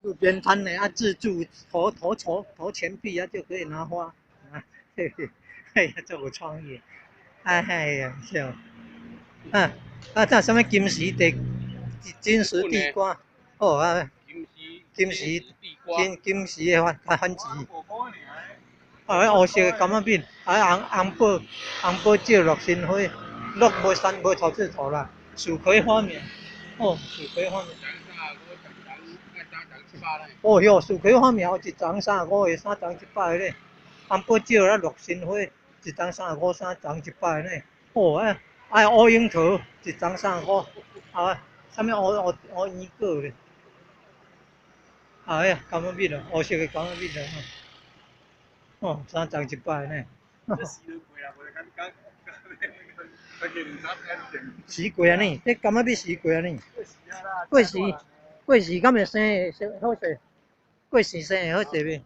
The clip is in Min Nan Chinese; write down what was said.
路邊攤的啊，自助投投籌投錢幣啊，就可以拿花啊，嘿嘿，哎呀，足有創意，哎呀，笑，啊啊，這啥物金時地金時地瓜，哦啊，金時金金時的番番薯，啊，烏色的柑仔餅，啊紅紅寶紅寶石綠心花，綠無山無草字頭啦，蜀葵花苗，哦，蜀葵花苗。哦喲，蜀葵花苗一叢35個，三叢100個咧。紅寶石啊，綠心花一叢35，三叢100個咧。哦啊，啊烏櫻桃一叢35，啊，啥物烏烏烏鳶果咧？哎呀，柑仔蜜啊，烏色的柑仔蜜啊，哦，三叢100個呢。時過啊呢？這柑仔蜜時過啊呢？過時。過時敢會生會好勢？過時生會好勢袂？